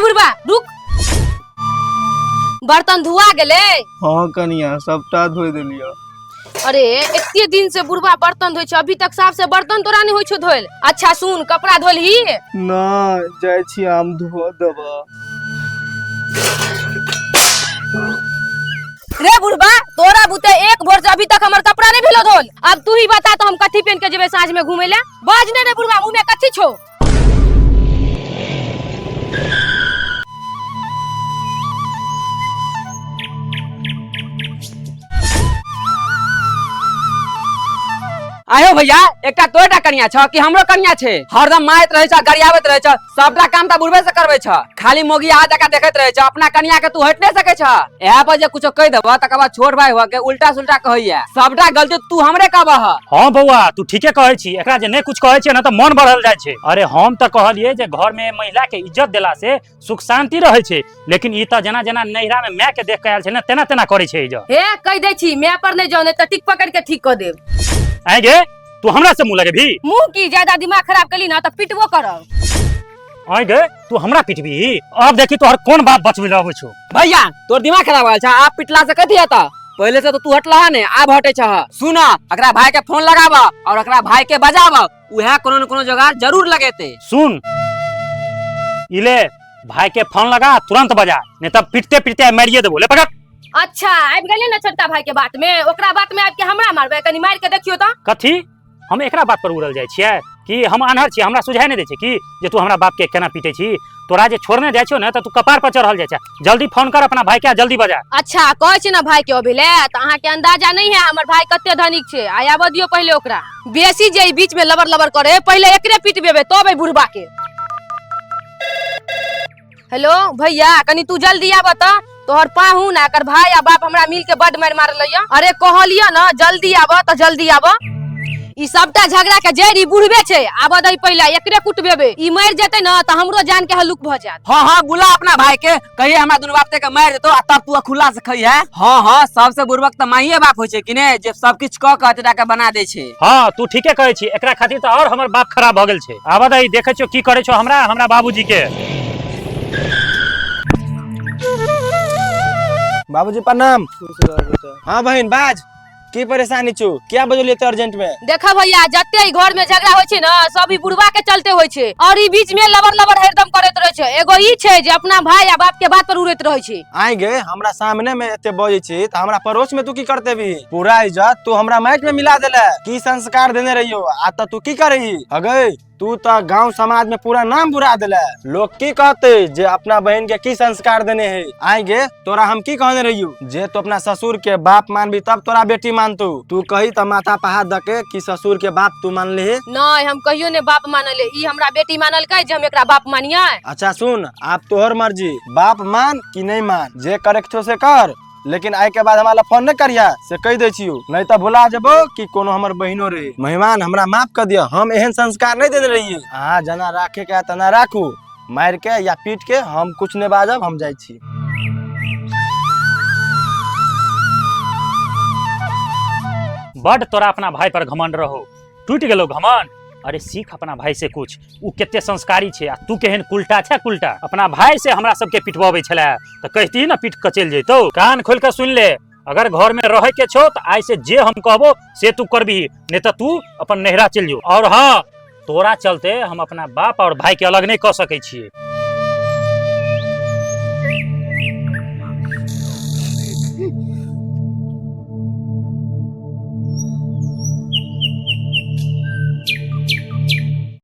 बुढ़बा रुक, बर्तन धुआ गेलै? हाँ कनिया, सबटा धोइ देलियौ। अरे एते दिन से बुढ़बा बर्तन धोइ छै, अभी तक साफ से बर्तन तोरा नहीं होइ छौ धोइल। अच्छा सुन, कपड़ा धोलही? ना, जाइ छी हम धो देबऽ। रे बुढ़बा, तोरा बुते एक भोर से अभी तक हमर कपड़ा नहीं भेलो धोल। अब तू ही बता तो हम कथी पहन के जेबे साँझ में घूमे ले? बाज ने रे बुढ़बा, मुंह में कथी छो? आयो भैया, एकटा तोरा कनिया छ कि हमरो कनिया छै? हरदम मारैत रहै छ, गरियाबैत रहै छ, सबटा काम तऽ बुढ़बे से करबै छ। खाली मोगी आ जका देखैत रहै छ, अपना कनिया के तू हटि नहि सकै छ। इएह पर जे कुछो कहि देबह तकर बाद छोट भाई हुआ के उल्टा सुल्टा कहैया, सबटा गलती तू हमरे कहबह। हाँ बौआ, तू ठीके कहै छी। एकरा जे नहि कुछ कहै छै ने तऽ मन बढ़ल जाइ छै। अरे हम तऽ कहलियै जे घर में महिला के इज्जत देला से सुख शांति रहै छै, लेकिन ई तऽ जेना जेना नैहरा में माय के देख के आयल छै ने, तेना तेना करै छै। ई हे, कहि दै छी, माय पर नहि जाउ, नहि तऽ टिक पकड़ के ठीक कऽ देब। आइ गे, तू हमरा से मुंह लगेबही? मुंह की, ज्यादा दिमाग खराब कली ना तऽ पिटबो करब। आइ गे, तू हमरा पिटबी? अब देखी तोहर कोन बाप बचबै लए अबै छौ। भैया, तोर दिमाग खराब भऽ गेल छ? आब पिटला से कथी हेतऽ? पहिले से तो तू हटला ने, आब हटे छह। सुन, एकरा भाई के फोन लगाब और एकरा भाई के बजाब, उहे कोनो न कोनो जोगाड़ जरूर लगेते। सुन, इले भाई के फोन लगा, तुरंत बजा, नहीं तब पिटते पिटते मारिए देबो। ले पकड़। अच्छा, आबि गेलै ने छोटका भाई के बात में? ओकरा बात में आबि के हमरा मारबै? कनी मारि के देखियौ तऽ। कथी? हम एकरा बात पर उड़ल जाइ छियै कि हम आन्हर छियै? हमरा सुझाइ नहि दै छै कि जे तू हमरा बाप के केना पीटै छी? तोरा जे छोड़ने जाइ छियौ ने तऽ तू कपार पर चढ़ल जाइ छै। जल्दी फोन कर अपना भाई के आ जल्दी बजा। अच्छा, कहै छै ने भाई के अबै ले, तऽ अहाँके अंदाजा नहीं है हमर भाई कते धनिक छै। आ आबऽ दियौ पहिले ओकरा। बेसी जे ई बीच में लबर लबर करे, पहिले एकरे पीट बेबै तब एहि बुढ़बा के। हेलो भैया, कनी तू जल्दी आबऽ तऽ, तोहर पाहुन आ एकर भाई आ बाप हमरा मिल के बड मारि मारल यऽ। अरे कहलियऽ ने जल्दी आबऽ तऽ जल्दी आबऽ। ई सबटा झगड़ा के जड़ि ई बुढ़बे छै। आबऽ दही पहिले, एकरे कुटबेबै। ई मरि जेतै ने तऽ हमरो जान के हल्लुक भऽ जायत। हाँ हाँ, बुला अपना भाई के, कहिए हमरा दुनू बाप के मारि देतो आ तब तू खुला से खइहे। हाँ हाँ, सबसे बुड़बक तऽ माइये बाप होइ छै कि ने, जे सब किछु कऽ के एतेटा के बना दै छै। हाँ, तू ठीके कहै छी। एकरा खातिर तऽ और हमर बाप खराब भऽ गेल छै। आबऽ दही, देखै छियौ की करै छौ हमरा हमरा बाबूजी के। बाबूजी प्रणाम। खुश रह बेटा। हाँ बहन, बाज, की परेशानी छौ? क्या बजलियै एते अर्जेंट में? देखा भैया, जते ई घर में झगड़ा होइ छै ने, सब ई बुढ़वा के चलते होइ छै और ई बीच में लबर लबर हरदम करैत रहै छै। एगो ई छै जे अपना भाई आ बाप के बात पर उड़ैत रहै छै। आइ गे, हमरा सामने में एते बजै छी तऽ हमरा पड़ोस में तू की करते भी? पूरा इज्जत तू हमरा माइक में मिला देले। की संस्कार देने रहियो आ तऽ तू की करही? अगै, तू तऽ गांव समाज में पूरा नाम बुरा देले। लोग की कहते जे अपना बहन के की संस्कार देने है? आइ गे, तोरा हम की कहने रहियो जे तू अपना ससुर के बाप मानबी तब तोरा बेटी मानतू। तू कही तऽ माथा पर हाथ दके कि ससुर के बाप तू मानलिही? नहीं, हम कहियो ने बाप मानले। ई हमरा बेटी मानलकै जे हम एकरा बाप मानियै? अच्छा सुन, आप तोहर मर्जी, बाप मान कि नहीं मान, जे करे के छौ से कर, लेकिन आइ के बाद हमरा फोन नहीं करिया से कहि दै छियौ, नहीं तऽ भुला जेबो कि कोनो हमर बहिनो रहे। मेहमान, हमरा माफ कर दिया, हम एहन संस्कार नहीं देने रहिए। अहाँ जना राखे के तना राखू, मारि के या पीट के, हम कुछ नहीं बाजब, हम जाइ छी। बड तोरा अपना भाई पर घमंड रहो, टूटि गेलो घमंड। अरे सीख अपना भाई से कुछ, उ कते संस्कारी छै आ तू केहन कुलटा छै कुलटा। अपना भाई से हमरा सबके पिटबबै छलै तऽ कहती ने पीट कऽ चलि जैतौ। कान खोलि कऽ सुनि ले, अगर घर में रहे के छौ तऽ आइ से जे हम कहबो से तू करबही, नहीं तऽ तू अपन नैहरा चलि जो। और हाँ, तोरा चलते हम अपना बाप और भाई के अलग नहीं कऽ सकै छियै।